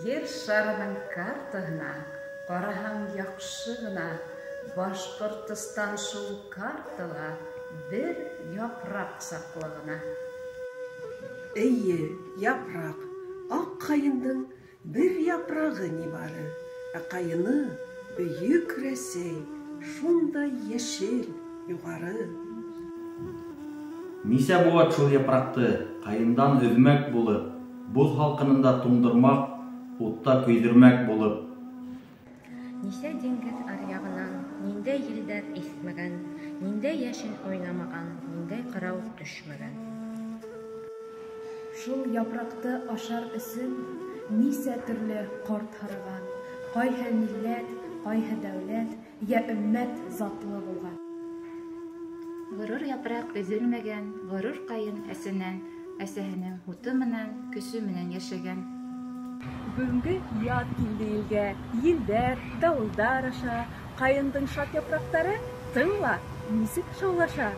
Ер шарының картаһына ҡараһаң яҡшы ғына, Башҡортостан шул картала бер япраҡ саҡлы ғына. Эйе, япраҡ, аҡ ҡайындың бер япрағы ни бары, ә ҡайыны — бөйөк Рәсәй, шундай йәшел, юғары. Нисә быуат шул япраҡты ҡайындан өҙмәк булып, боҙ һалҡынында туңдырмаҡ, утта көйҙөрмәк булып. Нисә диңгеҙ аръяғынан ниндәй елдәр иҫмәгән, ниндәй йәшен уйнамаған, ниндәй ҡырау төшмәгән. Шул япраҡты ашар өсөн нисә төрлө ҡорт һырыған, ҡайһы милләт, ҡайһы дәүләт, йә өммәт затлы булған. Ғорур япраҡ өҙөлмәгән, ғорур ҡайын әсәнән, әсәһенең һуты менән, көсө менән йәшәгән. Бөгөнгө яҙ килде илгә, елдәр, дауылдар аша, ҡайындың шат япраҡтары, тыңла, нисек шаулаша.